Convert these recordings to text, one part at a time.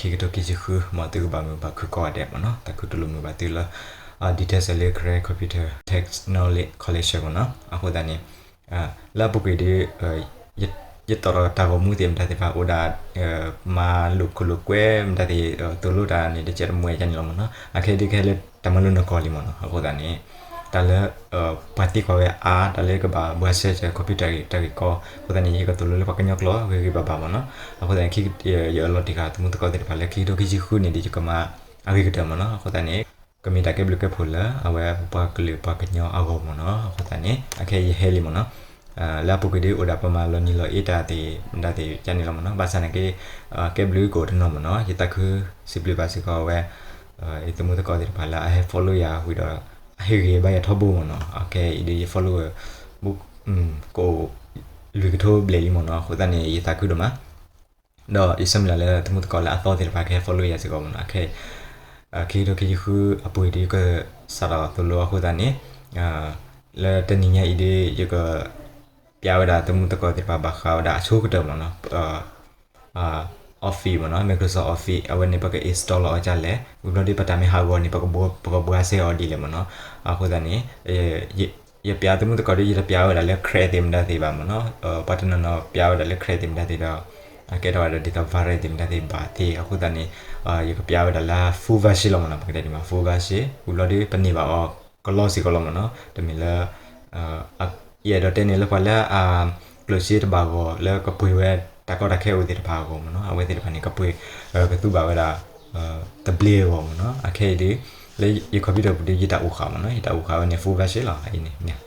ခံကထိခံဆံဃု မ်သုကဘၣ်မုာ်ဘၣ်ခုကိးဂၤဒဲးမ့ၢ်နီၤ. တၢ်ခူသူၣ်လိာ်မုာ်ဘၣ်သုလၢ Details လၢ Karen Computer Technology Collection မ့ၢ်နီၤ. အဃိသတးန့ၣ် လၢအပူၤကွံာ်ဒီး ယတီၣ်ထီၣ်တၢ်ဂီၤမူသ့ၣ်မတၤသ့ၣ်တဖၣ်အိၣ်ဒၣ် မၤလိာ်ခိၣ်လိာ်ကွဲမတၤသ့ၣ် သိၣ်လိတၢ်န့ၣ် တကဲးတမှဲၤဒ်န့ၣ်လီၤမ့ၢ်နီၤ. အခဲအံၤဒုးကဟဲလၢတၢ်မၤလိနီၢ်ကီၢ်လံမ့ၢ်နီၤ. အဃိသတးန့ၣ် တၢ်လၢ ပှၤသံကွၢ်ဝဲအါ တၢ်လၢကဘၣ်ဘှါရှဲစၢၤ computer တၢ်ဂ့ၢ်ကီ အဃိသတးန့ၣ် ယကသိၣ်လိလၢပှၤကညီကျိာ်ဂ့ၤဂ့ၤဘၣ်ဘၣ်မ့ၢ်နီၤ. အဃိသတးန့ၣ် ယအၢၣ်လီၤတ့ၢ်ဃာ်သုမုၣ်သကိးသ့ၣ်တဖၣ်လၢခံကထိခံဆံဃုန့ၣ်ဒီး ယကမၤအဂ့ၤကတၢၢ်မ့ၢ်နီၤ. အဃိသတးန့ၣ် ကမ့ၢ်တၢ်ကဲဘျုးကဲဖှိၣ်လၢအဝဲပပှၤကလုာ်ပှၤကညီအဂီၢ်မ့ၢ်နီၤ. အဃိသတးန့ၣ် အခဲအံၤယဟဲလံမ့ၢ်နီၤ. လၢအပူၤကွံာ်ဒီးအိၣ်ဒၣ်ပမၤလီၤနံၤလီၤအ့တၢ်သ့ၣ်မတၤသ့ၣ်ဒ်န့ၣ်လီၤမ့ၢ်နီၤ. ဘၣ်ဆၣ်သနာ်က့ ကဲဘျုးကအိၣ်တနီၤမ့ၢ်နီၤ. ယသးခုစံးဘျုးဘၣ်စ့ၢ်ကီးဝဲ ယသုမုၣ်သကိးသ့ၣ်တဖၣ်လၢအဟဲ follow ယၤဝံၤဒီး အဟ့ၣ်ဂ့ၤဘၣ်ယၤထီဘိမ့ၢ်နီၤ. အခဲအံၤဒုးယ follower ကအိၣ်လွံၢ်ကထိဘျဲၣ်လံမ့ၢ်နီၤ. အဃိသတးန့ၣ် ယသးခုဒိၣ်မး ဒီးယဆၢမုၢ်လၢ်လၢသုမုၣ်သကိးလၢအသီသ့ၣ်တဖၣ်ကဟဲ follow ယၤစ့ၢ်ကီးမ့ၢ်နီၤ. အခဲ ခံကထိခံဆံဃုအပူၤဒုးကစးထီၣ်သိၣ်လိအဃိသတးန့ၣ် လၢတနံၤညါအံၤဒုး ယကပြဝဲဒၣ်သုမုၣ်သကိးသ့ၣ်တဖၣ်ဘၣ်ဃးဝဲဒၣ်အဆိကတၢၢ်မ့ၢ်နီၤ Office မ့ၢ်နီၤ, Microsoft Office အဝဲန့ၣ် ပက install လီၤအီၤဒ်လဲၣ်, ဝံၤဘျီဒုး ပတၢ်မ့ၢ်ဟးဂီၤန့ၣ် ပကဘှါ ပကဘှါစဲအီၤဒ်လဲၣ်မ့ၢ်နီၤ. အဃိသတးန့ၣ် ယပြသုမုၣ်သကိးဒုး ယတပြဝဲဒၣ်လၢ crack သ့ၣ်မတၤသ့ၣ်ဘၣ်မ့ၢ်နီၤ. ပှၤတနီၤနီၤပြဝဲဒၣ်လၢ crack သ့ၣ်မတၤသ့ၣ်ဒီး အကဲထီၣ်ဝဲဒၣ်ဒ်သိး virus သ့ၣ်မတၤသ့ၣ်ဘၣ်သ့ၣ် အဃိသတးန့ၣ် ယကပြဝဲဒၣ်လၢ full version လီၤမ့ၢ်နီၤ, ပကတဲဒ်မး full version ဝံၤဘျီဒုး ပန့ၢ်ဘၣ်အီၤကလီစ့ၢ်ကီးလီၤမ့ၢ်နီၤ. တမ့ၢ်လၢ ယအဲၣ်ဒိးတဲန့ၣ်လၢပှၤလၢအ ကျိၣ်စ့တဘၣ်ဂီၢ် လၢကပှ့ၤဝဲတၢ်ကီတၢ်ခဲအိၣ်သ့ၣ်တဖၣ်အဂီၢ်မ့ၢ်နီၤ, အဝဲသ့ၣ်တဖၣ်န့ၣ် ကပှ့ၤ ကသူဘၣ်ဝဲဒၣ် သဘျ့အဂီၢ်မ့ၢ်နီၤ. အခဲအံၤဒုး လၢယ computer ပူၤဒုး ယတၢ်အိၣ်ဃာ်မ့ၢ်နီၤ, ယတၢ်အိၣ်ဃာ်ဝဲန့ၣ် full version လီၤ. အအံၤန့ၣ်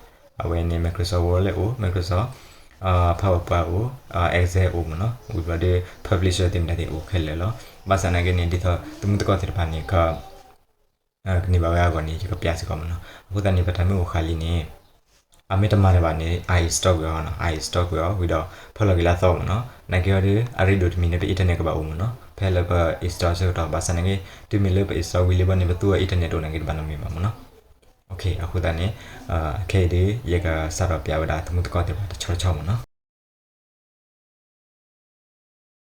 အဝဲန့ၣ် Microsoft Word လၢအိၣ် Microsoft PowerPoint အိၣ် Excel အိၣ်မ့ၢ်နီၤ, ဝံၤဘျီဒုး publisher သ့ၣ်မတၤသ့ၣ်အိၣ်ခဲလၢာ်လီၤ. ဘၣ်ဆၣ်သနာ်က့န့ၣ် ဒ်သိးသုမုၣ်သကိးသ့ၣ်တဖၣ်န့ၣ် က ကန့ၢ်ဘၣ်ဝဲအဂီၢ်န့ၣ် ယကပြစ့ၢ်ကီးမ့ၢ်နီၤ. အဃိသတးန့ၣ် ပတၢ်မ့ၢ်အိၣ်ဃာ်လံန့ၣ် အမ့ၢ်တမၤတၢ်ဘၣ်န့ၣ် uninstall ကွံာ်အီၤနီၤ, uninstall ကွံာ်အီၤ ဝံၤဒီး ဖၢလီၤက့ၤလၢအသီမ့ၢ်နီၤ. နာ်က့အီၤဒုး အရ့ဒိၣ်တမံၤန့ၣ် ပ internet ကဘၣ်အိၣ်မ့ၢ်နီၤ, ဖဲလၢပ install ဆၢကတီၢ် ဘၣ်ဆၣ်သနာ်က့ တုၤမ့ၢ်လၢပ install ဝံၤလံဘၣ်န့ၣ် ပသူအ internet တအိၣ်နာ်က့တဘၣ်နီတမံၤဘၣ်မ့ၢ်နီၤ. အဃိသတးန့ၣ် ခဲအံၤဒုး ယကစးထီၣ်ပြဝဲဒၣ်သုမုၣ်သကိးသ့ၣ်တဖၣ်တဆီတဆီမ့ၢ်နီၤ.